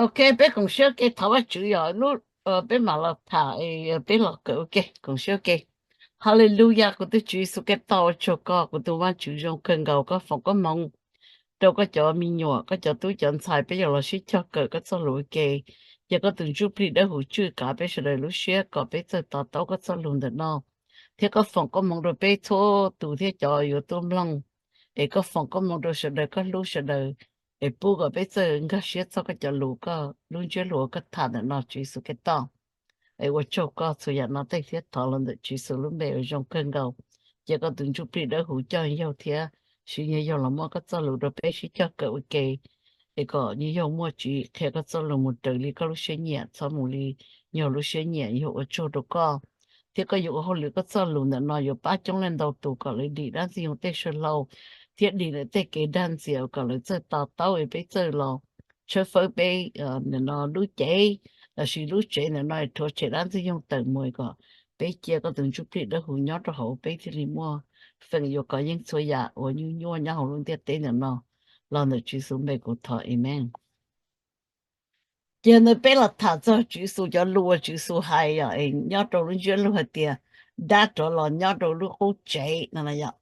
Ok, peb koom siab ua ke thov Vajtswv yog lub, peb mam los tham, peb los kawm ua ke, koom siab ua ke. Haleluya, kuv tus Tswv Yexus Khetos, ua tsaug koj, kuv tus Vajtswv zoo kawg nkaus, koj foom koob hmoov rau koj cov me nyuam, koj cov tub cov ntxhais, peb yuav los sib cog kawm koj txoj lus ua ke. Cia koj tus Ntsuj Plig Dawb Huv tswj kav peb sawv daws lub siab kom peb txawj to taub koj txoj lus ntawm no, thiab koj foom koob hmoov rau peb txhua tus thiab cov yuav tuaj mloog, es koj foom koob hmoov rau sawv daws, koj hlub sawv daws, es pub kom peb txawj nkag siab txog koj cov lus, koj lub ntsiab lus uas koj tham ntawm no, Tswv Yexus Khetos. Es ua tsaug koj txhua yam no tej thiab thov los ntawm Tswv Yexus lub npe uas zoo kawg nkaus. Cia koj tus Ntsuj Plig Dawb Huv coj yaug thiab siv nyuag yaug los muab koj txoj lus rau peb sib cog kawm ua ke, es kom nyuag yaug muaj tsim qhia koj txoj lus mus raws li koj lub siab nyiam, txhob mus li nyuag lub siab nyiam, yog ua tsaug rau koj. Thiab koj yuav ua hauj lwm koj txoj lus ntawm no yuav pab coob leej ntau tus kom lawv dim dab ntxwg nyoog tej saw hlau, thiab dim lawv tej kev dag ntxias kom lawv txawj to taub es peb txawj los tshawb fawb peb ntawm no lub cev lossis lub tsev ntawm no rhuav tshem dab ntxwg nyoog tawm mus, kom peb cia koj tus Ntsuj Plig Dawb Huv nyob rau hauv peb thiaj li muaj feem yuav kov yeej txhua yam uas nyuaj nyuaj nyob hauv lub ntiaj teb ntawm no. Los ntawm Tswv Yexus npe kuv thov, amees. Ces ntawd peb los tham txog Tswv Yexus cov lus uas Tswv Yexus hais yom, nyob rau lub ntsiab lus hais tias dab rov los nyob rau lub qub tsev no yom.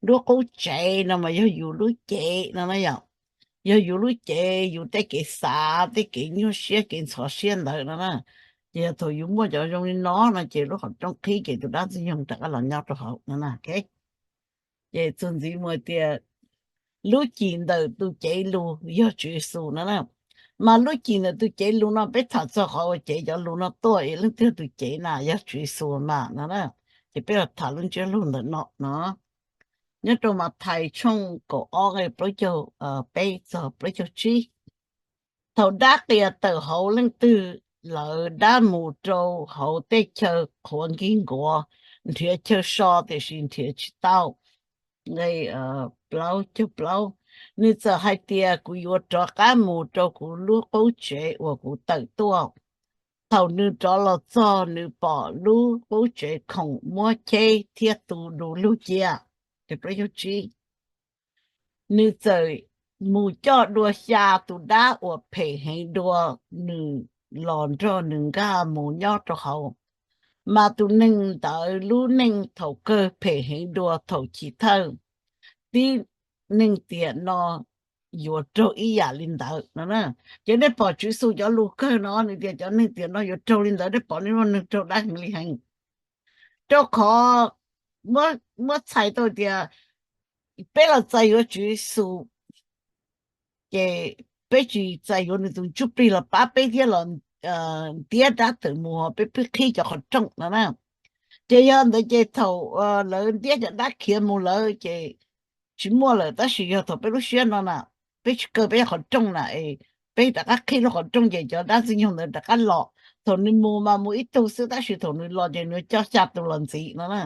Lub qub tsev no mas yog yus lub cev no na yom. Yog yus lub cev, yus tej kev xav, tej kev nyuaj siab, kev ntxhov siab ntawd no na. Ces yog thaum yus muaj cov zoo li no no ces lub qhov rooj qhib ces tus dab ntxwg nyoog rov qab los nyob rau hauv no na. Ces txuas ntxiv mus tias lub cim ntawm tus cev lus yog Tswv Yexus no na. Mas lub cim ntawm tus cev lus no peb tham txog qhov uas cev cov lus no tuaj es leej twg tus cev na, yog Tswv Yexus mas no na. Ces peb los tham lub ntsiab lus ntawm no no. Nyob rau Mathais tshooj kaum ob nqe plaub caug peb txog plaub caug tsib. Thaum dab qias tawm hauv leej twg lawm, dab mus rau hauv tej chaw qhuav nkig nkuav, nrhiav chaw so tiam sis nrhiav tsis tau. Nqe plaub caug plaub, nws txawm hais tias, kuv yuav rov qab mus rau kuv lub qub tsev uas kuv tawm tuaj. Thaum nws rov los txog, nws pom lub qub tsev khoom muab cheb thiab tu du lug cia. Nws txawm mus coj dua xya tus dab uas phem heev dua nws los nrog nws nkag mus nyob rau hauv. Mas tus neeg ntawd lub neej thaum kawg phem heev dua thaum chiv thawj. Tib neeg tiam no yuav raug ib yam li ntawd no. Ces nej pom Tswv Yexus cov lus kawg no nws tias cov neeg tiam no yuav raug li ntawd, nej pom nej muaj neeg raug dab heev li heev. Rau qhov muab txhais tau tias peb los txais yuav Tswv Yexus, ces peb tsis txais yuav nws tus ntsuj plig los pab peb thiab los ntiab dab tawm mus, peb pheej qhib cov qhov rooj no na. Ces yog ntawd ces thaum lawv ntiab cov dab khiav mus lawm ces tsis muaj lawm, tab sis yog thaum peb lub siab no na, peb tsis kaw peb qhov rooj na, peb rov qab qhib lub qhov rooj ces cov dab ntxwg nyoog ntawd rov qab los. Thaum nws mus mas mus ib tug xwb, tab sis thaum nws los ces nws coj xya tus los ntxiv no na.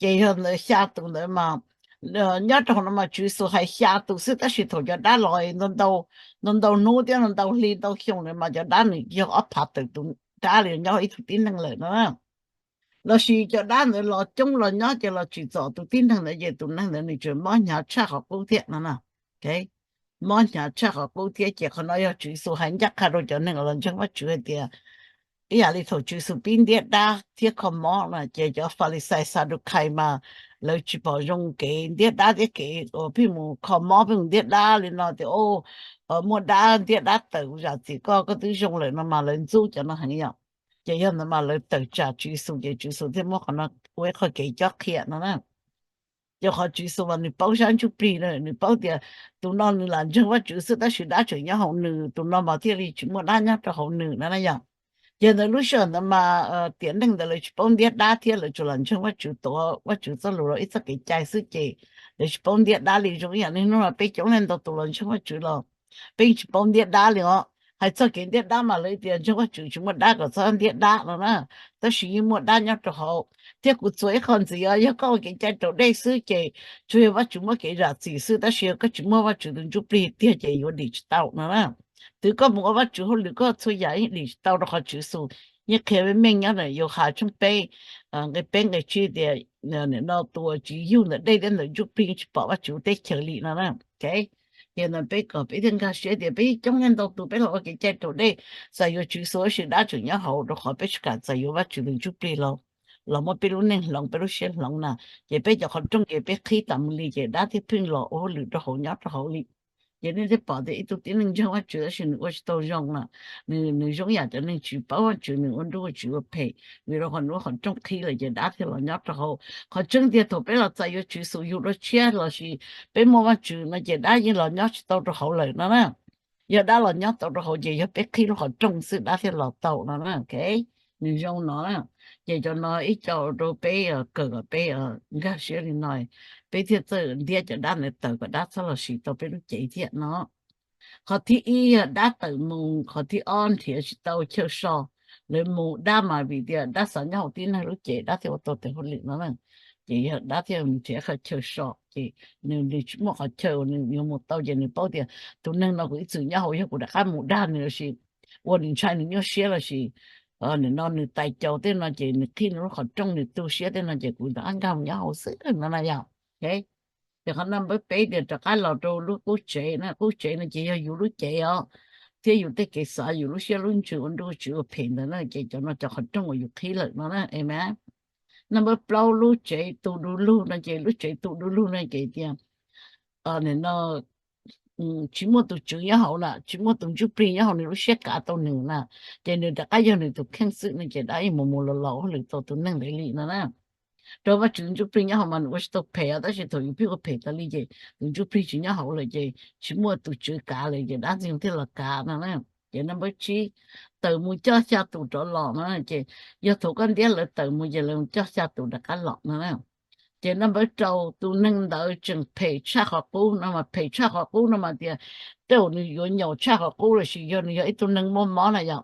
Ces yog ntawd xya tus ntawd mas nyob rau hauv no mas Tswv Yexus hais xya tus xwb, tab sis thaum cov dab los ntau ntau hnub thiab ntau hli ntau xyoo ntawd mas cov dab nws yog ob phav tawm tus dab li nyob ib tug tib neeg lawm no. Lossis cov dab ntawd los coob los nyob ces los tsim txom tus tib neeg ntawd ces tus neeg ntawd nws tseem mob hnyav tshaj qhov qub thiab no. Mob hnyav tshaj qhov qub thiab. Ces qhov no yog Tswv Yexus hais ncaj qha rau cov neeg uas los ntseeg Vajtswv hais tias ib yam li thaum Tswv Yexus pib ntiab dab thiab kho mob na, ces cov Falixais Xadukais mas lawv tsis pom zoo kev ntiab dab thiab kev uas pheej mus kho mob pheej mus ntiab dab li no tias, o, muaj dab ntiab dab tawm zam txim koj, koj twb zoo lawm no mas lawv ntxub cov no heev yom. Ces yog ntawd mas lawv tawm tsam Tswv Yexus ces Tswv Yexus thiaj muab qhov no ua ib qho kev cob qhia no na. Ces qhov Tswv Yexus mas nws paub sab ntsuj plig na, nws paub tias tus no nws lam ntseeg Vajtswv xwb tab sis dab tseem nyob hauv nws, tus no mas thiaj li tsis muaj dab nyob rau hauv nws no na yom. Ces ntawd lub sij hawm ntawd mas tiam neej ntawd lawv tsis paub ntiab dab thiab lawv tsuas lam ntseeg Vajtswv, tuav Vajtswv txoj lus los ib txoj kev cai xwb ces lawv tsis paub ntiab dab li. Zoo ib yam li hnub no peb coob leej ntau tus los ntseeg Vajtswv los peb yeej tsis paub ntiab dab li os. Hais txog kev ntiab dab mas lawv tias ntseeg Vajtswv tsis muaj dab kom txhob ntiab dab no na, tab sis yeej muaj dab nyob rau hauv. Thiab kuv txuas ib qho ntxiv os, yog koj ua kev cai raus dej xwb ces tsuas yog Vajtswv muab kev zam txim xwb, tab sis yog koj tsis muaj Vajtswv tus ntsuj plig tiag ces yuav dim tsis tau no na. Twb koj mus ua Vajtswv hauj lwm koj txhua yam yeej dim tsis tau rau qhov Tswv Yexus yeej qhia meej meej nyob ntawm Yauhas tshooj peb nqe peb nqe tsib tias, nim no tus uas tsis yug ntawm dej thiab ntawm ntsuj plig tsis pom Vajtswv teb chaws li no na. Ces ntawd peb kom peb thiaj nkag siab tias peb coob leej ntau tus peb los ua kev cai raus dej, txais yuav Tswv Yexus, tab sis dab tseem nyob hauv, rau qhov peb tsis kam txais yuav Vajtswv tus Ntsuj Plig los, los muab peb lub neej hloov, peb lub siab hloov na. Ces peb cov qhov rooj ces peb qhib tas mus li, ces dab thiaj pheej los ua hauj lwm rau hauv, nyob rau hauv li. Ces nej thiaj pom tias ib tug tib neeg ntseeg Vajtswv tab sis nws ua tsis tau zoo na, nws, nws zoo yam cov neeg tsis paub Vajtswv, nws ua nruj ua Tswv ua phem, vim rau qhov nws lub qhov rooj qhib lawm ces dab thiaj los nyob rau hauv. Qhov tseeb tiag thaum peb los txais yuav Tswv Yexus yug dua tshiab lossis peb muaj Vajtswv no ces dab yeej los nyob tsis tau rau hauv lawm no na. Yog dab los nyob tau rau hauv ces yog peb qhib lub qhov rooj xwb dab thiaj los tau no na. Nws zoo no na. Ces cov no ib co rau peb kawm kom peb nkag siab li no, peb thiaj txawj ntiab cov dab ntawd tawm kom dab txhob los siv tau peb lub cev thiab no. Qhov thib ib yog dab tawm mus, qhov thib ob nrhiav tsis tau chaw so. Lawv mus dab mas vim tias dab xav nyob hauv tib neeg lub cev dab thiaj ua tau tes hauj lwm no na. Ces yog dab thiaj mus nrhiav qhov chaw so ces nws, nws tsis muaj qhov chaw uas nws yuav mus tau ces nws paub tias tus neeg no kuv ib txwm nyob hauv, yog kuv rov qab mus dag nws lossis ua nws ntshai nws nyuaj siab lossis nim no nws tais caus tej no ces nws qhib nws lub qhov rooj nws tu siab tej no ces kuv rov qab nkag mus nyob hauv xwb no na yom. Ces qhov no npawb peb tias rov qab los rau lub qub tsev na, qub tsev no ces yog yus lub cev os, thiab yus tej kev xav, yus lub siab lub ntsws ua nruj ua Tswv ua phem ntawd na, ces cov no cov qhov rooj uas yus qhib lawm no na, amen. No npawb plaub lub tsev tu du lug no ces lub tsev tu du lug no ces tias no tsis muaj tus Tswv nyob hauv na, tsis muaj tus Ntsuj Plig nyob hauv nws lub siab kav tau nws na, ces nws rov qab yog nws tus kheej xwb no ces dab yeej mus mus los los ua hauj lwm tau tus neeg ntawd li no na. Rau Vajtswv Ntsuj Plig nyob hauv mas nws ua tsis tau phem os, tab sis thaum yus pheej ua phem tas li ces tus Ntsuj Plig tsis nyob hauv lawm ces tsis muaj tus Tswv kav lawm ces dab ntxwg thiaj los kav no na. Ces no npawb tsib, tawm mus coj xya tus rov los no ces yog thaum koj ntiab lawv tawm mus ces lawv coj xya tus rov qab los no na. Ces no npawb rau, tus neeg ntawd tseem phem tshaj qhov qub no mas, phem tshaj qhov qub no mas tias tej zaum nws yuav nyaum tshaj qhov qub lossis yog nws yog ib tug neeg muaj mob na yom.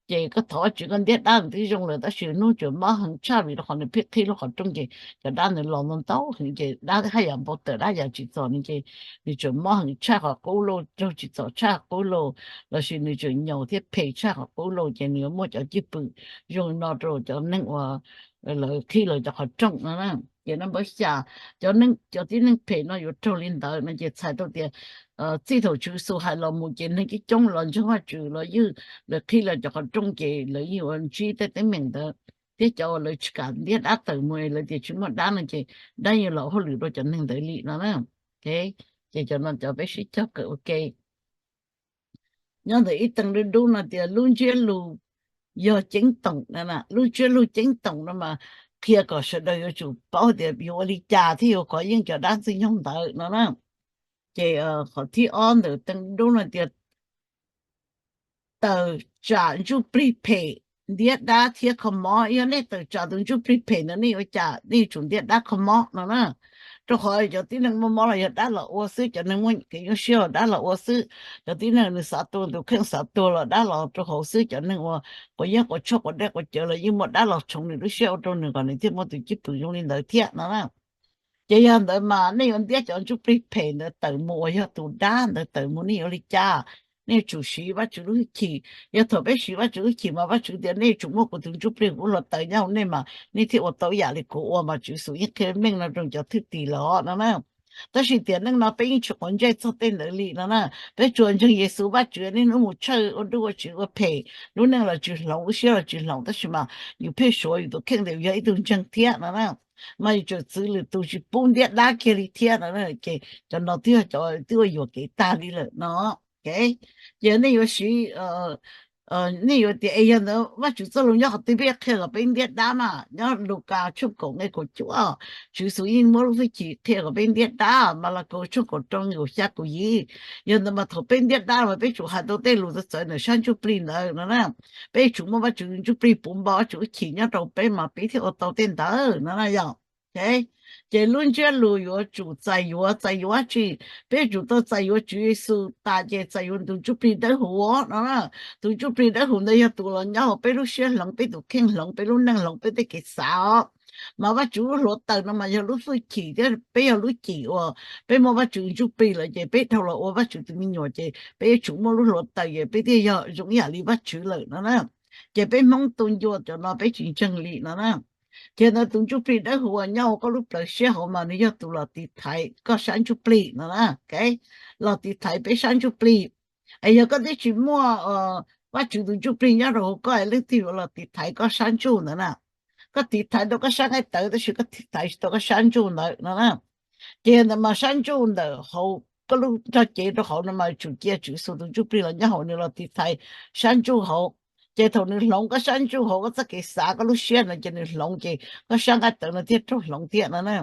Ces koj thov Vajtswv koj ntiab dab nws twb zoo lawm tab sis hnub tseem mob heev tshaj vim rau qhov nws pheej qhib lub qhov rooj ces cov dab ntawd los ntau ntau heev ces dab haj yam npau taws dab yam tsim txom nws ces nws tseem mob heev tshaj qhov qub lauj, raug tsim txom tshaj qhov qub lauj, lossis nws tseem nyaum thiab phem tshaj qhov qub lauj ces nws yuav muaj cov cwj pwm zoo li no rau cov neeg uas lawv qhib lawv cov qhov rooj no na. Ces no npawb xya, cov neeg, cov tib neeg phem no yuav raug li ntawd no ces txhais tau tias txij thaum Tswv Yexus hais los mus ces neeg coob coob los ntseeg Vajtswv los ywj lawv qhib lawv cov qhov rooj ces lawv yeej yuav ntsib tej teeb meem ntawd. Thiab cov uas lawv tsis kam ntiab dab tawm mus lawv tias tsis muaj dab no ces dab yeej los hauj lwm rau cov neeg ntawd li no na. Ces cov no cov peb sib cog kawm ua ke. Nyob ntawm ib teev dub dub no tias lub ntsiab lus yog ceeb toom, lub ntsiab lus ceeb toom no mas qhia kom sawv daws yuav tsum paub tias yuav ua li cas thiaj yuav kov yeej cov dab ntxwg nyoog ntawd no na. Ces qhov thib ob ntawm teev dub no tias tawm tsam ntsuj plig phem, ntiab dab thiab kho mob. Yog nej tawm tsam tus ntsuj plig phem ntawd nej yuav cas? Nej yuav tsum ntiab dab kho mob no na. Rau qhov cov tib neeg muaj mob los yog dab los ua xwb, cov neeg muaj kev nyuaj siab los dab los ua xwb, cov tib neeg nws xav tuag tus kheej xav tuag los dab los rau hauv xwb, cov neeg uas quav yeeb quav tshuaj quav dej quav cawv los yeej muaj dab los tshoov nws lub siab ua rau nws kom nws thiaj muaj tus cwj pwm zoo li ntawd thiab no na. Ces yog ntawd mas nej yuav ntiab cov ntsuj plig phem ntawd tawm mus uas yog tus dab ntawd tawm mus nej yuav li cas? Nej yuav tsum siv Vajtswv lub hwj chim. Yog thaum peb siv Vajtswv lub hwj chim mas Vajtswv tias nej yuav tsum muaj kuv tus ntsuj plig kuv hluav taws nyob hauv nej mas nej thiaj ua tau ib yam li kuv ua mas Tswv Yexus yeej qhia meej no rau cov thwj tim lawm no na. Tab sis tiam neej no peb yeej tsis quav ntsej txog tej ntawd li no na. Peb tsuas ntseeg Yexus Vajtswv niaj hnub mus tshawj ua nruj ua Tswv ua phem, lub neej los tsis hloov, lub siab los tsis hloov, tab sis mas yus pheej suav yus tus kheej tias yus yog ib tug ntseeg thiab no na. Mas yus tseem txwv lwm tus tsis pub ntiab dab kiag li thiab no na. Ces cov no twb yog cov twb ua yuam kev tag li lawm no. Ces nej yuav siv, nej yuav tias es yog ntawd Vajtswv txoj lus nyob qhov twg peb qhia kom peb ntiab dab mas? Nyob Lukas tshooj kaum nqe kaum cuaj, Tswv Yexus yeej muab lub hwj chim qhia kom peb ntiab dab, Malakaus tshooj kaum rau nqe kaum xya kaum yim. Yog ntawd mas thaum peb ntiab dab mas peb tsum hais tau tej lus txawv txawv ntawm sab ntsuj plig ntawd no na. Peb tsum muaj Vajtswv ntsuj plig puv npo Vajtswv lub hwj chim nyob rau peb mas peb thiaj ua tau tej ntawd no na yom. Ces lub ntsiab lus yuav tsum txais yuav, txais yuav dab tsi? Peb yuav tsum tau txais yuav Tswv Yexus tas ces txais yuav tus ntsuj plig dawb huv no na. Tus ntsuj plig dawb huv ntawd yog tus los nyob hauv peb lub siab, hloov peb tus kheej, hloov peb lub neej, hloov peb tej kev xav os. Mas Vajtswv lub hluav taws no mas yog lub hwj chim thiab peb yog lub cim uas peb muaj Vajtswv ntsuj plig lawm ces peb dhau los ua Vajtswv tus me nyuam ces peb yuav tsum muaj lub hluav taws ces peb thiaj yog zoo ib yam li Vajtswv lawm no na. Ces peb Hmoob tu ncua cov no peb tsis ntseeg li no na. Ces ntawd tus ntsuj plig dawb huv uas nyob hauv koj lub plawv siab hauv mas nws yog tus los tiv thaiv koj sab ntsuj plig no na. Los tiv thaiv peb sab ntsuj plig. Es yog koj twb tsis muaj Vajtswv tus ntsuj plig nyob rau hauv koj, leej twg yuav los tiv thaiv koj sab ntsuj ntawd na? Koj tiv thaiv tau koj sab nqaij tawv tab sis koj tiv thaiv tsis tau koj sab ntsuj ntawd no na. Ces ntawd mas sab ntsuj ntawm hauv koj lub nrog cev rau hauv no mas tsum cia Tswv Yexus tus ntsuj plig los nyob hauv, nws los tiv thaiv sab ntsuj hauv. Ces thaum nws hloov koj sab ntsuj hauv, koj txoj kev xav koj lub siab no ces nws hloov ces koj sab nqaij tawv no thiaj raug hloov thiab no na.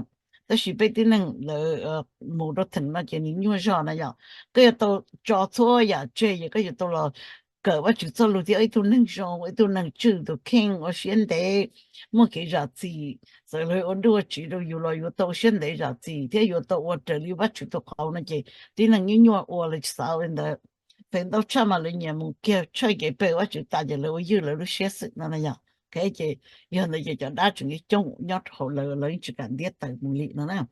Tab sis peb tib neeg lawv mus rau theem no ces nws nyuaj zog na yom. Koj yuav tau tso txhua yam tseg, ces koj yuav tau los kawm Vajtswv txoj lus thiab ua ib tug neeg zoo, ua ib tug neeg tswj tus kheej, ua siab ntev, muaj kev zam txim. Txawm lawv ua nruj ua tsiv rau yus los yuav tau ua siab ntev zam txim thiab yuav tau ua raws li Vajtswv tus qauv no ces tib neeg nyuaj nyuaj ua, lawv tsis xav li ntawd. Feem ntau tshaj mas lawv nyiam mus kiag tshawj kev pawg Vajtswv tas ces lawv ua ywj lawv lub siab xwb no na yom. Ces yog ntawd ces cov dab tseem coob nyob rau hauv lawv, lawv yeej tsis kam ntiab tawm mus li no na.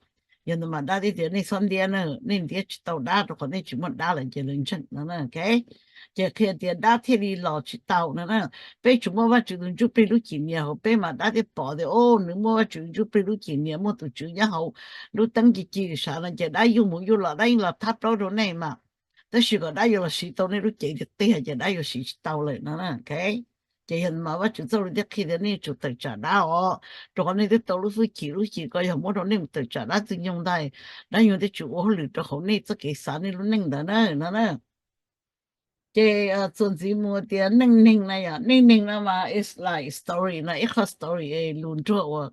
Yog ntawd mas dab thiaj tias nej txhob ntiab na, nej ntiab tsis tau dab rau qhov nej tsis muaj dab lawm ces lawv ntseeg no na. Ces qhia tias dab thiaj li los tsis tau no na. Peb tsuas muaj Vajtswv tus ntsuj plig lub cim nias hauv peb mas dab thiaj pom tias, o, nws muaj Vajtswv ntsuj plig lub cim nias, muaj tus Tswv nyob hauv lub teeb ci ci sav no ces dab yuj mus yuj los dab yeej los thab plaub rau nej mas. Tab sis kom dab yuav los siv tau nej lub cev tiag tiag ces dab yuav siv tsis tau lawm no. Ces yog mas Vajtswv txoj lus thiaj qhia tias nej tsum tawm tsam dab os, rau qhov nej twb tau lub hwj chim, lub hwj chim ko yog muab rau nej mus tawm tsam dab Txwj Nyoog ntag, dab Txwj Nyoog thiaj tsuas ua hauj lwm rau hauv nej txoj kev xav nej lub neej ntawd na no na. Ces txuas ntxiv mus tias neej neeg na yom, neej neeg no mas is like story no, ib qho story, lus nruag uas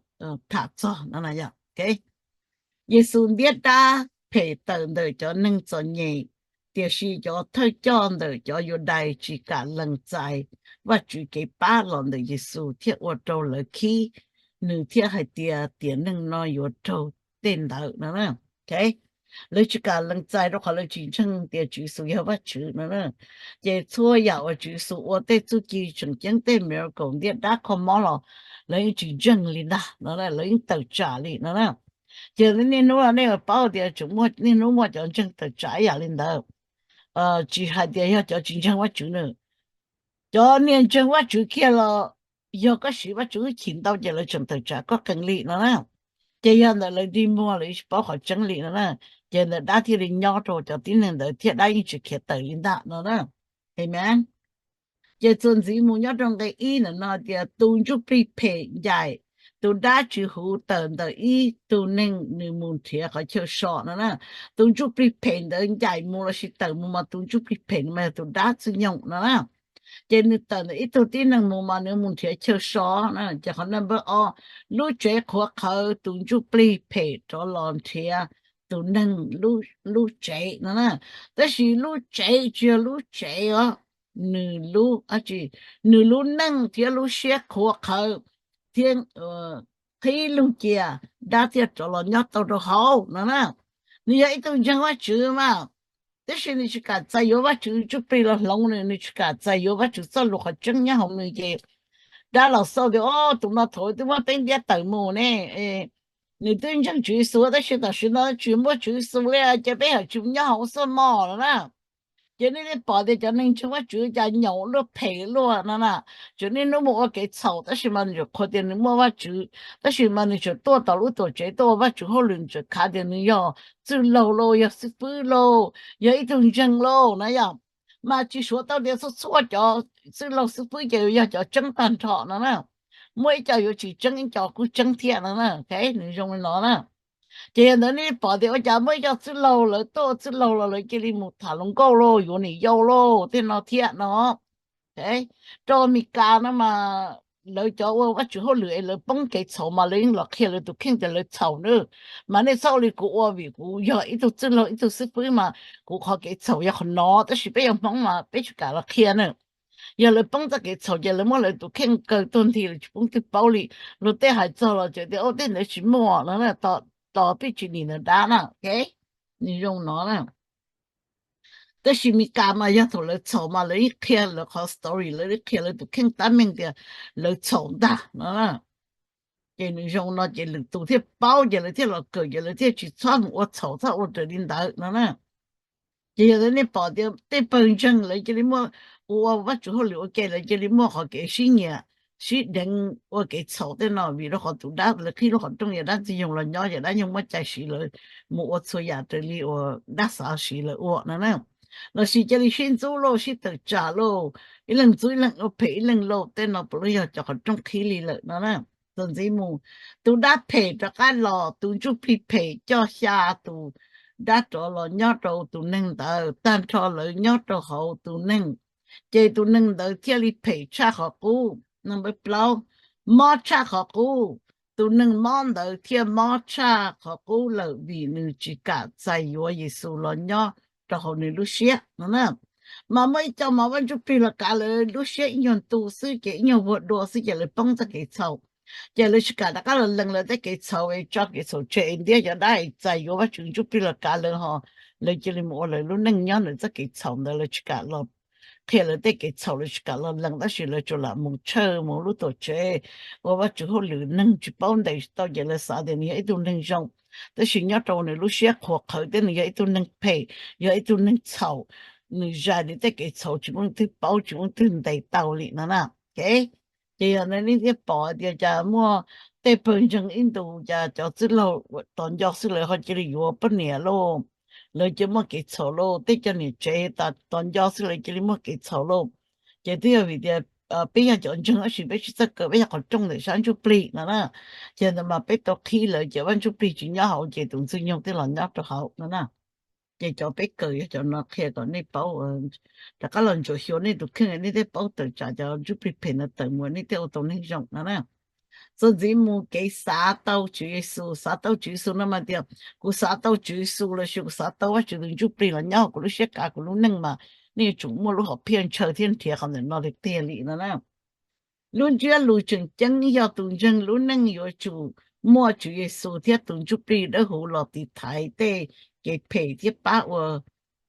tham txog no na yom. Yexus ntiab dab phem tawm ntawm cov neeg txom nyem, tiam sis cov thawj coj ntawm cov Yudais tsis kam lees txais Vajtswv kev pab los ntawm Yexus thiaj ua rau lawv khib nws thiab hais tias tiam neeg no yuav raug tej ntawd no. Lawv tsis kam lees txais rau qhov lawv tsis ntseeg tias Tswv Yexus yog Vajtswv no. Ces txhua yam uas Tswv Yexus ua tej txuj ci tseem ceeb, tej miracle, ntiab dab kho mob los lawv yeej tsis ntseeg li ntag no, lawv yeej tawm tsam li no na. Ces niaj hnub no nej paub tias tseem muaj, niaj hnub muaj cov ntseeg tawm tsam ib yam li ntawd. Tsis hais tias yog cov tsis ntseeg Vajtswv na, cov niag ntseeg Vajtswv kiag los yog koj siv Vajtswv hwj chim ntau ces lawv tseem tawm tsam koj qees li no na. Ces yog ntawd lawv dig muag, lawv tsis paub qhov tseeb li no na. Ces ntawd dab thiaj li nyob rau cov tib neeg ntawd thiab dab yeej tsis khiav tawm li ntag no na. Amen. Ces txuas ntxiv mus nyob rau nqe ib ntawm no tias tus ntsuj plig phem ncaim tus dab tsis huv tawm ntawm ib tug neeg nws mus nrhiav qhov chaw so no na. Tus ntsuj plig phem ntawd ncaim mus lossis tawm mus mas tus ntsuj plig phem no mas yog tus dab Txwj Nyoog no na. Ces nws tawm ntawm ib tug tib neeg mus mas nws mus nrhiav chaw so na. Ces qhov number ob, lub tsev qhuav qhawv, tus ntsuj plig phem rov los nrhiav tus neeg lub tsev no na. Tab sis lub tsev tsis yog lub tsev os, nws lub, nws lub neej thiab lub siab qhuav qhawv thiab qhib lug cia, dab thiaj rov los nyob tau rau hauv no na. Nws yog ib tug ntseeg Vajtswv mas, tab sis nws tsis kam txais yuav Vajtswv ntsuj plig los hloov nws, nws tsis kam txais yuav Vajtswv txoj lus qhov tseeb nyob hauv nws ces dab los xauj tias, o, tus no thaum twb muab peb ntiab tawm mus ne, nws twb ntseeg Tswv Yexus tab sis tam sim no tsis muaj Tswv Yexus li ces peb ham tsis nyob hauv xwb mog no na. Ces nej thiaj pom tias cov neeg ntseeg Vajtswv cas nyaum luaj phem luaj no na. Tseem niaj hnub mus ua kev txhaum tab sis mas nws tseem qhuas tias nws muaj Vajtswv, tab sis mas nws tseem tuaj tom lub tuam tsev tuaj ua Vajtswv hauj lwm, nws tseem khav tias nws yog txwj laug lauj, yog xib fwb lauj, yog ib tug ntseeg lauj na yom. Mas tsis suav tau tias txhua txhua cov txwj laug xib fwb ces yog cov tseeb tag nrho no na. Muaj ib co yuav tsis tseeb, ib co kuj tseeb thiab no na. Nws zoo li no na. Ces yog ntawd nej pom tias ua cas muaj ib co txwj laug lawv tuaj ua txwj laug los lawv cia li mus tham hluas nkauj lauj, yuav niam yau lauj, tej no thiab no. Rau Amelikas no mas lawv cov ua Vajtswv hauj lwm es lawv poob kev txhaum mas lawv yeej los qhia lawv tus kheej tias lawv txhaum na. Mas nej txhob ua li kuv ua vim kuv yog ib tug txwj laug ib tug xib fwb mas kuv qhov kev txhaum yog qhov no, tab sis peb yog Hmoob mas peb tsis kam los qhia na. Yog lawv poob txoj kev txhaum ces lawv muab lawv tus kheej kaw tuag nthi, lawv tsis poob twg paub li. Luag tej hais txog los tseem tias, o, tej ntawd tsis muaj no, tos peb tsis nim ntawd dab na. Nws zoo no na. Tab sis Amelikas mas yog thaum lawv txhaum mas lawv yeej qhia lawv qhov story, lawv yeej qhia lawv tus kheej tab meeg tias lawv txhaum ntag no. Ces nws zoo no ces lwm tus thiaj paub ces lawv thiaj los kawm ces lawv thiaj tsis txhob mus ua txhaum, txhob ua raws li ntawd no na. Ces yog nej pom tias tej pawg ntseeg lawv cia li muaj, ua Vajtswv hauj lwm ua ke lawv cia li muaj qhov kev sib nyiam, sib deev ua kev txhaum tej no, vim rau qhov tus dab lawv qhib lub qhov rooj yog dab ntxwg nyoog los nyob, ces dab nyoog muaj cai siv lawv mus ua txhua yam raws li uas dab xav siv lawv ua no na. Lossis cia li sib ntxub lauj, sib tawm tsam lauj, ib leeg ntxub ib leeg ua phem ib leeg lauj, tej no puav leej yog cov qhov rooj qhib li lawm no na. Txuas ntxiv mus, tus dab phem rov qab los, tus ntsuj plig phem coj xya tus dab rov los nyob rau tus neeg ntawd, tag nrho lawv nyob rau hauv tus neeg, ces tus neeg ntawd thiaj li phem tshaj qhov qub. Nab npawb plaub, mob tshaj qhov qub, tus neeg mob ntawd thiaj mob tshaj qhov qub lawm vim nws tsis kam txais yuav Yexus los nyob rau hauv nws lub siab no na. Mas muaj ib co mas Vaj Ntsuj Plig los kav lawv lub siab ib nyuag ntu xwb ces ib nyuag vuag dua xwb ces lawv poob txoj kev txhaum. Ces lawv tsis kam rov qab los lees lawv tej kev txhaum es tso kev txhaum tseg es ntiab cov dab es txais yuav Vaj Tswv Ntsuj Plig los kav lawv ho, lawv cia li mus ua lawv lub neej nyob ntawm txoj kev txhaum ntawd, lawv tsis kam los qhia lawv tej kev txhaum, lawv tsis kam los lees, tab sis lawv tsuas lam mus tshawj mus lub tuam tsev ua Vaj Tswv hauj lwm, neeg tsis paub ntes tsis tau ces lawv xav tias nws yog ib tug neeg zoo, tab sis nyob rau nws lub siab qhuav qhawv thiab nws yog ib tug neeg phem, yog ib tug neeg txhaum, nws zais nws tej kev txhaum tsis muaj leej twg paub tsis muaj leej twg ntes tau li no na. Ces yog nej thiaj pom tias cas muaj tej pawg ntseeg ib ntus cas cov txwj laug tos nco xwb lawv ho cia li yuav poj niam lauj, lawv cia muaj kev txhaum lauj, tej cov niam tsev tos nco xwb lawv cia li muaj kev txhaum lauj. Ces twb yog vim tias peb yog cov ntseeg tab sis peb tsis txawj kawm, peb yog qhov rooj ntawm sab ntsuj plig no na. Ces ntawd mas peb tau qhib lawv ces Vaj Ntsuj Plig tsis nyob hauv ces tus ntxwg nyoog thiaj los nyob rau hauv no na. Ces cov peb kawm yog cov no qhia kom nej paub, rov qab los ntsuam xyuas nej tus kheej nej thiaj paub tawm tsam cov ntsuj plig phem no tawm mus nej thiaj ua tau neeg zoo no na. Txuas ntxiv mus kev xav tau Tswv Yexus, xav tau Tswv Yexus no mas tias kuv xav tau Tswv Yexus lossis kuv xav tau Vaj Tswv tus ntsuj plig los nyob hauv kuv lub siab kav kuv lub neej mas nej yuav tsum muaj lub hom phiaj ntshaw thiab nrhiav qhov ntawm no tiag tiag li no na. Lub ntsiab lus tseem ceeb yog tus ntseeg lub neej yuav tsum muaj Tswv Yexus thiab tus ntsuj plig dawb huv los tiv thaiv tej kev phem thiab pab ua,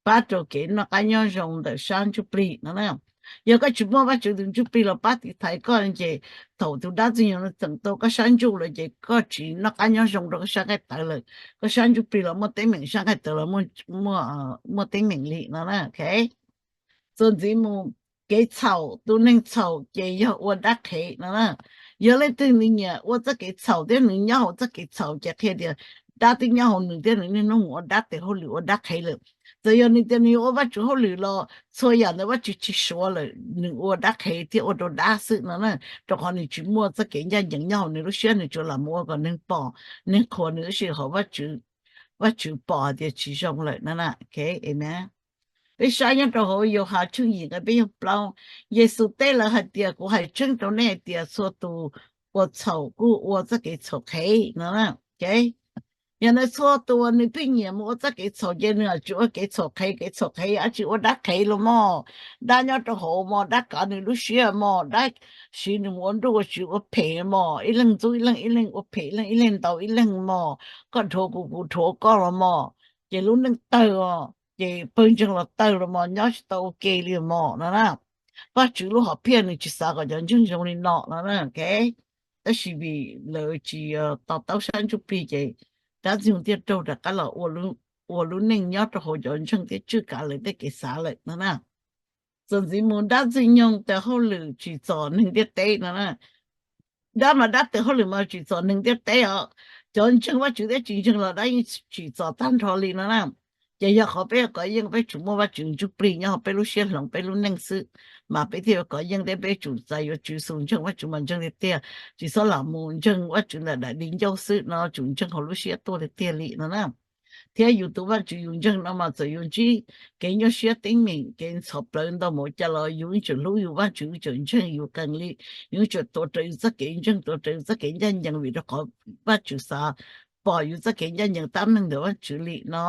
pab rau kev noj qab nyob zoo ntawm sab ntsuj plig no na. Yog koj tsis muaj Vaj Tswv tus ntsuj plig los pab tiv thaiv koj ces thaum tus dab ntxwg nyoog no txeem tau koj sab ntsuj lawm ces koj tsis noj qab nyob zoo rau koj sab nqaij tawv lawm, koj sab ntsuj plig los muaj teeb meem, sab nqaij tawv los muaj teeb meem li no na. Txuas ntxiv mus, kev txhaum, tus neeg txhaum ces yog ua dab qhev no na. Yog leej twg nws nyiam ua txoj kev txhaum thiab nws nyob hauv txoj kev txhaum ces qhia tias dab twb nyob hauv nws thiab nws niaj hnub mus ua dab tes hauj lwm ua dab qhev lawm. Txawm yog nws tias nws yuav ua Vaj Tswv hauj lwm los txhua yam ntawd Vaj Tswv tsis suav lawm, nws ua dab qhev thiab ua rau dab xwb no na, rau qhov nws tsis muaj txoj kev ncaj ncees nyob hauv nws lub siab, nws tsuas lam mus ua kom neeg pom neeg qhuas nws tab sis hauv Vaj Tswv pom hais tias tsis zoo lawm no na. Amen. Peb saib nyob rau hauv Yauhas tshooj yim nqe peb caug plaub, Yexus teb lawv hais tias, kuv hais tseeb rau nej hais tias txhua tus ua txhaum kuj ua txoj kev txhaum qhev no. Yog ntawd txhua tus uas nws pheej nyiam mus ua txoj kev txhaum ces nws tsis ua kev txhaum qhev, kev txhaum qhev yog dab tsi? Ua dab qhev los mog, dab nyob rau hauv mog, dab kav nws lub siab mog, dab siv nws mus ua nruj ua tsiv ua phem mog, ib leeg ntxub ib leeg, ib leeg ua phem ib leeg, ib leeg ntaus ib leeg mog, koj dhuav kuv kuv dhuav koj los mog, ces lub neej tawg os, ces pawg ntseeg los tawg los mos, nyob tsis tau ua ke li mos no na. Vaj Tswv lub hom phiaj nws tsis xav kom cov ntseeg zoo li no no na. Tab sis vim lawv tsis to taub sab ntsuj plig ces dab ntxwg nyoog thiaj raug rov qab los ua lub neej nyob rau hauv cov ntseeg thiab tswj kav lawv tej kev xav lawm no na. Txuas ntxiv mus, dab ntxwg nyoog tes hauj lwm tsim txom neeg ntiaj teb no na. Dab mas dab tes hauj lwm mas tsim txom neeg ntiaj teb os. Cov ntseeg Vaj Tswv thiab tsis ntseeg los dab yeej tsim txom tag nrho li no na. Ces yog qhov peb yuav kov yeej peb tsum muaj Vaj Tswv ntsuj plig nyob hauv peb lub siab hloov peb lub neej xwb, mas peb thiaj yuav kov yeej thiab peb tsum txais yuav Tswv Yexus ntseeg, Vaj Tswv mas ntseeg tiag tiag, tsis txhob lam mus ntseeg Vaj Tswv ntawm daim di ncauj xwb no, tsum ntseeg hauv lub siab tuaj tiag tiag li no na. Thiab yus tus Vaj Tswv yus ntseeg no mas txawm yuav ntsib kev nyuaj siab teeb meem, kev ntxhov plawv ntau npaum cas los yus yeej tseem hlub yus Vaj Tswv, tseem ntseeg yus qees li, yus yeej tseem tuav rawv yus txoj kev ntseeg, tuav rawv yus txoj kev ncaj ncees vim rau qhov Vaj Tswv xav pom yus txoj kev ncaj ncees tab meeg ntawm Vaj Tswv li no.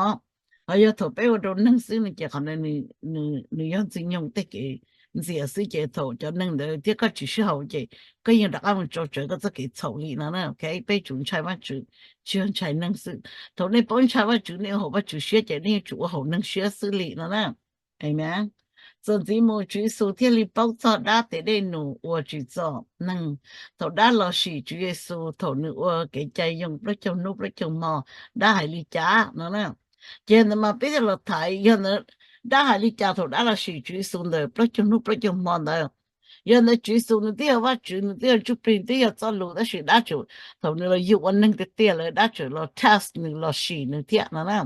Ho yog thaum peb ua rau neeg xwb no ces qhov ntawd nws yog ntxwg nyoog tej kev ntxias xwb, ces thaum cov neeg ntawd thiab koj tsis sib haum ces koj yeej rov qab mus tsau tsawv koj txoj kev txhaum li no na. Peb tsum ntshai Vaj Tswv, tsis yog ntshai neeg xwb. Thaum nej paub ntshai Vaj Tswv, nej ua haum Vaj Tswv siab ces nej yuav tsum ua haum neeg siab xwb li no na. Amen. Txuas ntxiv mus, Tswv Yexus thiaj li paub txog dab tes dej num uas tsim txom neeg. Thaum dab los sim Tswv Yexus thaum nws ua kev cai yoo plaub caug hnub plaub caug hmo, dab hais li cas no na. Ces ntawd mas peb thiaj los thaiv, yog ntawd dab hais li cas thaum dab los sim Tswv Yexus ntawm plaub caug hnub plaub caug hmo ntawd. Yog ntawd Tswv Yexus nws twb yog Vajtswv, nws twb yog Ntsuj Plig, nws twb yog txoj lus, tab sis dab tseem thaum nws los yug ua neeg tiag tiag lawm dab tseem los test nws los sim nws thiab no na.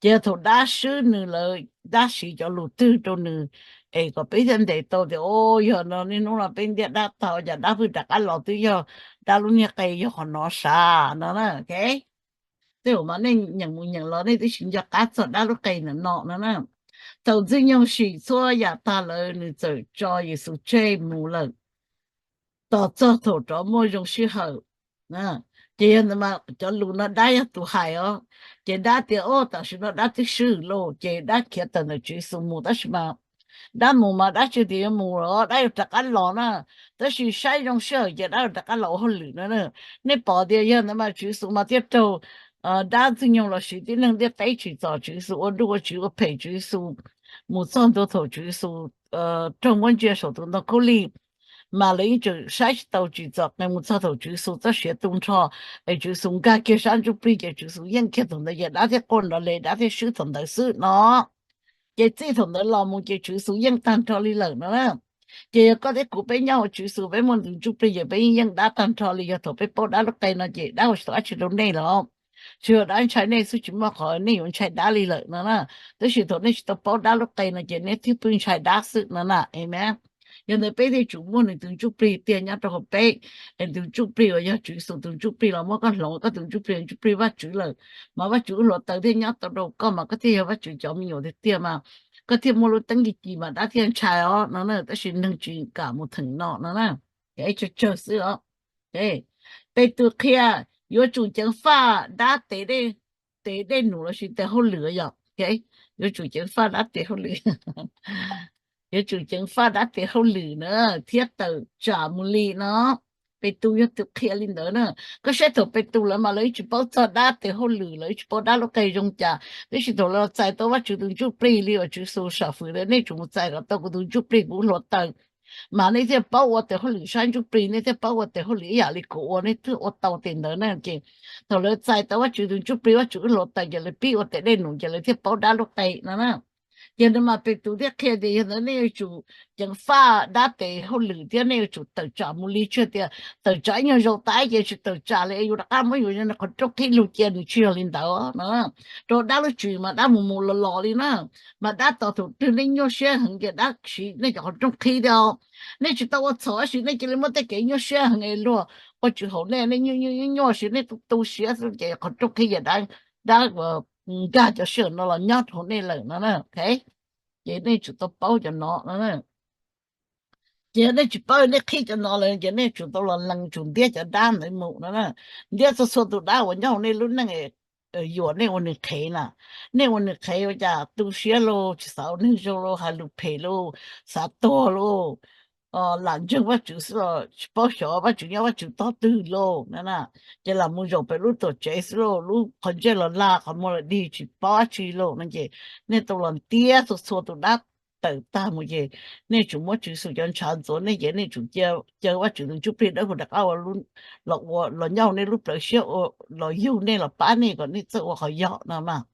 Ces yog thaum dab swb nws lawm dab siv cov lus twg rau nws es kom peb thiaj ntes tau tias o, yog no niaj hnub no peb ntiab dab tag cas dab pheej rov qab los twb yog dab lub niag qe yog qhov no sav no na. Tej zaum mas nej nyeem mus nyeem los nej twb tsis nco qab txog dab lub qe ntawm no no na. Thaum Ntxwg Nyoog sim txhua yam tag lawm nws txawm tso Yexus tseg mus lawm tos txog thaum rov muaj zoo sij hawm. Ces yog ntawd mas cov lus no dab yog tus hais os. Ces dab tias o, tam sim no dab twb swb lauj, ces dab khiav tawm ntawm Tswv Yexus mus tab sis mas dab mus mas dab tsis tias yuav mus los dab yuav rov qab los na. Tab sis saib zoo sij hawm ces dab yuav rov qab los ua hauj lwm no na. Nej pom tias yog ntawd mas Tswv Yexus mas thiaj raug dab Ntxwg Nyoog los sis tib neeg ntiaj teb tsim txom Tswv Yexus, ua nruj ua tsiv ua phem Tswv Yexus mus txog ntua thaum Tswv Yexus raug muab ntsia saum tus ntoo khaub lig. Mas lawv yeej tseem saib tsis taus tsim txom qees mus txog thaum Tswv Yexus txoj sia tu nrho es Tswv Yexus nkag kiag sab ntsuj plig ces Tswv Yexus yeej kiag thaum ntawd ces dab thiaj quaj nrov li dab thiaj swb thaum ntawd xwb no. Ces txij thaum ntawd los mus ces Tswv Yexus yeej tag nrho li lawm no na. Ces yog koj thiab kuv peb nyob hauv Tswv Yexus peb muaj tus ntsuj plig ces peb yeej yeej dab tag nrho li. Yog thaum peb paub dab lub qe no ces dab ua tsis tau dab tsi rau nej los, tsuas yog dab ntshai nej xwb tsis muaj qhov nej yuav ntshai dab li lawm no na. Tab sis thaum nej tsis tau paub dab lub qe no ces nej thiaj pheej ntshai dab xwb no na. Amen. Yog ntawd peb thiaj tsum muaj nws tus ntsuj plig tiag nyob rau hauv peb. Es tus ntsuj plig uas yog Tswv Yexus tus ntsuj plig los muab koj hloov, koj tus ntsuj plig ntsuj plig Vajtswv lawm, mas Vajtswv wb hluav taws thiaj nyob tau rau koj mas koj thiaj yog Vajtswv cov me nyuam tiag tiag mas koj thiaj muaj lub teeb ci ci mas dab thiaj ntshai os no na. Tab sis neeg tsis kam mus theem no no na. Tsawg tsawg xwb os. Petus qhia yuav tsum ceev faj dab tes dej num lossis tes hauj lwm yom. Yuav tsum ceev faj dab tes hauj lwm, yuav tsum ceev faj dab tes hauj lwm na thiab tawm tsam mus li no. Petus yog tus qhia li ntawd na. Koj saib thaum Petus lawv mas lawv yeej tsis paub txog dab tes hauj lwm, lawv yeej tsis paub dab lub qe zoo cas, tab sis thaum lawv los txais tau Vajtswv tus ntsuj plig li uas Tswv Yexus sam fwm tias nej tsum mus txais kom tau kuv tus ntsuj plig kuv hluav taws mas nej thiaj paub ua tes hauj lwm sab ntsuj plig, nej thiaj paub ua tes hauj lwm ib yam li kuv ua, nej thiaj ua tau tes ntawd na. Ces thaum lawv txais tau Vajtswv tus ntsuj plig, Vajtswv wb hluav taws ces lawv pib ua tes dej num ces lawv thiaj paub dab lub qe no na. Ces ntawd mas Petus thiaj qhia tias yog ntawd nej yuav tsum ceev faj dab tes hauj lwm thiab nej yuav tsum tawm tsam mus li, tsis tias tawm tsam ib nyuag zaus tas ces tsis tawm tsam li yuav rov qab muab yus qhov rooj qhib lug cia, nws tsis yog li ntawd no. Rau dab lub tswv mas dab mus mus los los li na. Mas dab tos thaum twg nej nyuaj siab heev ces dab siv nej cov qhov rooj qhib thiab. Nej tsis tau ua txhaum tab sis nej cia li muab tej kev nyuaj siab heev es luag ua tswv haum nej, nej nyuaj nyuaj nyuaj siab nej tu tu siab xwb ces qhov rooj qhib ces dab nkag cov sij hawm no los nyob rau nej lawm no na. Ces nej tsum tau paub cov no no. Ces nej tsis paub, nej qhib cov no lawm ces nej tsum tau los lees tsum ntiab cov dab ntawd mus no na. Ntiab txhua txhua tus dab uas nyob hauv nej lub neej yuam nej ua nws qhev na. Nej ua nws qhev ua cas tu siab lauj, tsis xav ua neeg zoo lauj, hais lus phem lauj, xav tuag lauj, lam ntseeg Vajtswv xwb los tsis paub xyov Vajtswv nyob Vajtswv tog twg lauj na. Ces lam mus zaum pem lub tuam tsev xwb lauj, lub qhov ntsej los lag qhov muag los dig tsis paub dab tsi lauj no ces nej tau los ntiab txhua txhua tus dab tawm tag mus ces nej tsum muab Tswv Yexus cov ntshav ntxuav nej ces nej tsum cia caw Vajtswv tus ntsuj plig dawb huv rov qab los nyob hauv nej lub plawv siab los yug nej los pab nej kom nej txawj ua qhov yog no mas.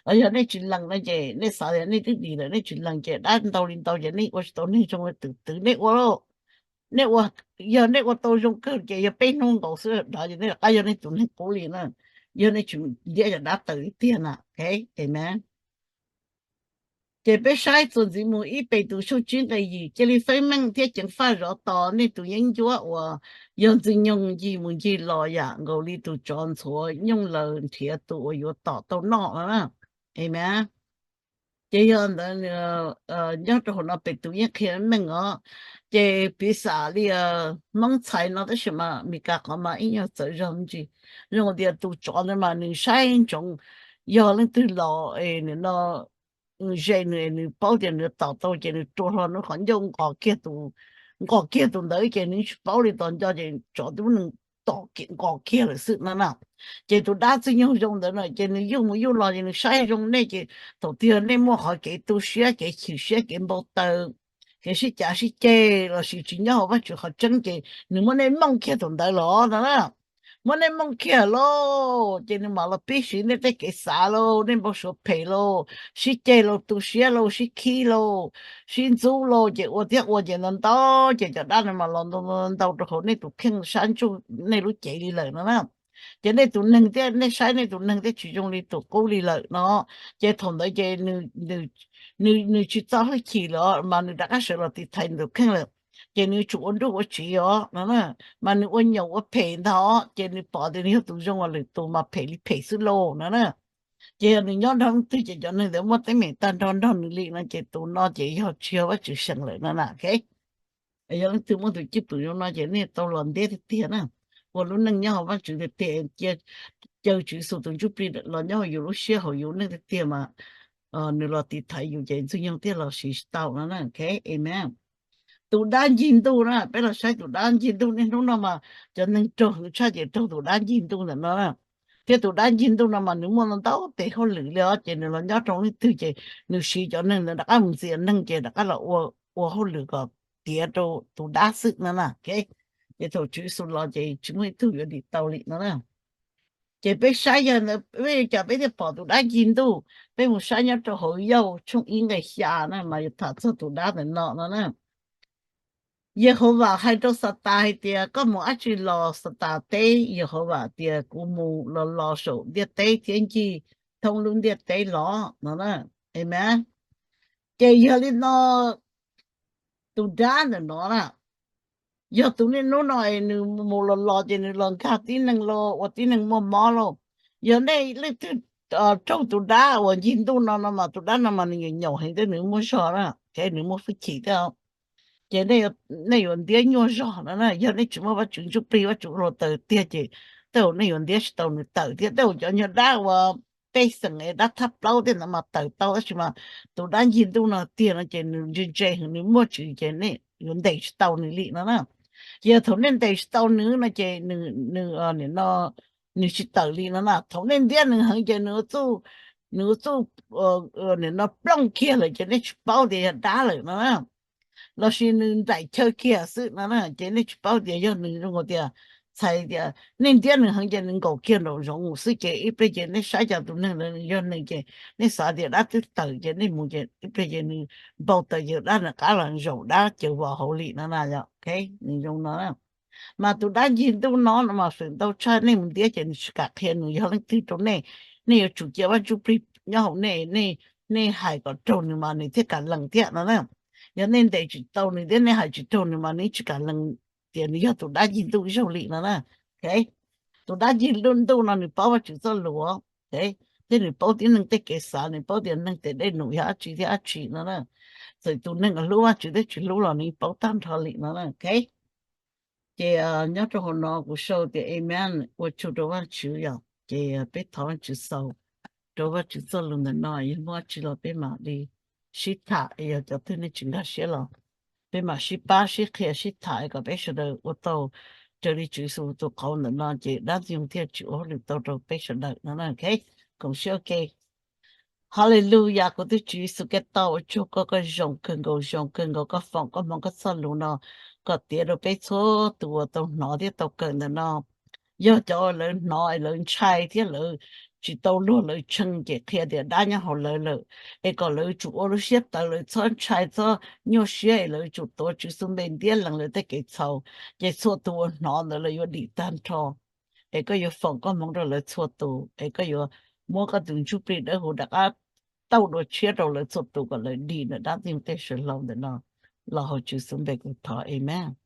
Los yog nej tsis lees no ces nej xav tias nej twb dim lawm, nej tsis lees ces dab ntau li ntau ces nej ua tsis tau neeg zoo li twm twv nej ua lauj. Nej ua, yog nej ua tau zoo kawg ces yog peb hnub nkaus xwb dov ces nej rov qab yog nej tus neeg qub li na. Yog nej tsis ntiab cov dab tawm li tiag na. Amen. Ces peb saib txuas ntxiv mus ib Petus tshooj tsib nqe yim, cia li feeb meej thiab ceev faj zov tos nej tus yeeb ncuab uas yog Ntxwg Nyoog ncig mus ncig los yam nkaus li tus tsov ntxhuav nyooj laws nrhiav tus uas yuav tom tau noj no na. Amen. Ces yog ntawd nyob rau hauv no Petus yeej qhia meej os. Ces piv xam li Hmoob txhais no tab sis mas Meskas qhov mas ib nyuag txawv zog me ntsis. Zoo tias tus tsov ntawd mas nws saib ntsoov yog leej twg los es nws no, nws ze nws, nws paub tias nws tom tau ces nws rua hlo nws qhov ncauj nqos kiag tus, nqos kiag tus ntawd ces nws tsis paub li tos nco ces tsov twb nws tom nqos kiag lawm xwb no na. Ces tus dab Ntxwg Nyoog zoo ntawd na ces nws yuj mus yuj los ces nws saib zoo nej ces thaum twg nej muaj qhov kev tu siab, kev chim siab, kev npau taws, kev sib cav sib ceg lossis tsis nyob hauv Vajtswv qhov tseeb ces nws muab nej mooj kiag thaum ntawd los no na. muab nej mooj kiag lauj, ces nws mam los pib siv nej tej kev xav lauj, nej npau suav phem lauj, sib ceg lauj, tu siab lauj, sib khib lauj, sib ntxub lauj, ces ua thiab ua ces ntau ntau, ces cov dab no mas los ntau ntau rau hauv nej tus kheej sab ntsuj nej lub cev li lawm no na. Ces nej tus neeg thiab nej saib nej tus neeg thiaj tsis zoo li tus qub li lawm no. Ces thaum ntawd ces nws tsis txo hwj chim lawm mas nws rov qab sawv los tiv thaiv nws tus kheej lawm. Ces nws tsum ua nruj ua tsiv os no, mas nws ua nyaum ua phem ntag, ces nws pom tias nws yog tus zoo uas lwm tus mas phem li phem xwb lauj no na. Ces yog nws nyob nrog leej twg ces cov neeg ntawd muaj teeb meem tag nrho nrog nws li no, ces tus no ces yog tsis yog Vajtswv seem lawm no na. Yog leej twg muaj tus cwj pwm zoo no ces nej tau los ntiab tiag tiag na. Ua lub neej nyob hauv Vajtswv tiag tiag, caw Tswv Yexus tus Ntsuj Plig los nyob hauv yus lub siab hauv yus neej tiag tiag mas nws los tiv thaiv yus ces Ntxwg Nyoog thiaj los siv tsis tau no na. Amen. Tus dab ncig ntuj na, peb los saib tus dab ncig ntuj niaj hnub no mas cov neeg raug hwv tshaj ces raug tus dab ncig ntuj ntawm no na. Thiab tus dab ncig ntuj no mas nws muaj ntau tes hauj lwm li os, ces nws los nyob rau leej twg ces nws siv cov neeg ntawd rov qab mus ntxias neeg ces rov qab los ua hauj lwm kom tiav rau tus dab xwb no na. Ces thaum Tswv Yexus los ces tsis muaj ib tug yuav dim tau li no na. Ces peb saib yog ntawd peb cas peb thiaj pom tus dab ncig ntuj. Peb mus saib nyob rau hauv Yauj tshooj ib nqe xya na mas yuav tham txog tus dab ntawm no no na. Yehauvas hais rau Xatas hais tias, koj mus dab tsi los Xatas teb Yehauvas tias, kuv mus los los saum ntiaj teb thiab ncig thoob lub ntiaj teb los no na. Amen. Ces yog li no tus dab ntawm no na, yog tus niaj hnub no es nws mus los los ces nws los nkag tib neeg los ua tib neeg muaj mob lauj. Yog nej leej twg raug tus dab uas ncig ntuj no no mas tus dab no mas nws nyaum nyaum heev thiab nws muaj zog na, nws muaj hwj chim thiab. Ces nej yuav ntiab nyuaj zog no na. Yog nej tsis muaj Vajtswv Ntsuj Plig, Vajtswv ua hluav taws tiag ces tej zaum nej yuav ntiab tsis tau nws tawm thiab. Tej zaum cov nyuag dab uas pej xeem es dab thab plaub tej ntawd mas tawm tau, tab sis mas tus dab ncig ntuj no tiag no ces nws ntse ntse heev, nws muaj tswv ces nej yuav ntes tsis tau nws li no na. Ces yog thaum nej ntes tsis tau nws no ces nws, nws, nim no nws tsis tawm li no na. Thaum nej ntiab nws heev ces nws, nws ua txuj, nim no plooj kiag lawm ces nej tsis paub tias yog dab lawm no na. Lossis nws nplaim chaw kiag xwb no na, ces nej tsis paub tias yog nws zoo tias, txhais tias nej ntiab nws heev ces nws nkaum kiag nraum zoov xwb ces ib pliag ces nej saib cas tus neeg ntawd yog nws ces nej xav tias dab twb tawm ces nej mus ces ib pliag ces nws npau taws ces dab nws qab los zaum dab caws vos hauv li no na. Nws zoo no na. Mas tus dab ncig ntuj no no mas feem ntau tshaj nej mus ntiab ces nws tsis kam qhia nws yog leej twg rau nej. Nej yuav tsum cia Vaj Ntsuj Plig nyob hauv nej, nej hais kom raug nws mas nws thiaj kam lees thiab no na. Yog nej ntes tsis tau nws thiab nej hais tsis raug nws mas nws tsis kam lees tias nws yog tus dab ncig ntuj zaug li no na. Tus dab ncig ntuj no nws paub Vajtswv txoj lus thiab nws paub tib neeg tej kev xav, nws paub tias neeg tes dej num yog dab tsi thiab dab tsi no na. Txawm tus neeg hlub Vajtswv thiab tsis hlub los nws paub tag nrho li no na. Ces nyob rau hauv no kuv sau tias amen, ua tsaug rau Vajtswv yom. Ces peb thov Vajtswv xaus rau Vajtswv txoj lus ntawm no, yog muaj dab tsi los peb mam li sib tham, yog cov twg nej tsis nkag siab los peb mam sib pab sib qhia sib tham kom peb sawv daws ua tau raws li Tswv Yexus tus qauv ntawm no ces dab ntxwg nyoog thiaj tsis ua hauj lwm tau rau peb sawv daws no. Koom siab ua ke. Hallelujah, kuv tus Tswv Yexus Khetos, ua tsaug koj, koj zoo kawg nkaus, zoo kawg nkaus, koj foom koj hmoov koj txoj lus no kom tiav rau peb txhua tus uas tau hnov thiab tau kawm ntawm no. Yog cov lawv hnov es lawv ntshai thiab lawv tsis tau luag lawv tshee ces qhia tias dab nyob hauv lawv lawm, es kom lawv tsum ua lub siab tawv, lawv txhob ntshai txhob nyuaj siab es lawv tsum tuav Tswv Yexus npe ntiab lees lawv tej kev txhaum. Ces txhua tus uas hnov ntawd lawv yuav dim tag nrho, es koj yuav foom koj hmoov rau lawv txhua tus, es koj yuav muab koj tus Ntsuj Plig Dawb Huv rov qab tauj dua tshiab rau lawv txhua tus kom lawv dim ntawm dab ntxwg nyoog tej saw hlau ntawm no. Los hauv Tswv Yexus npe kuv thov, amen.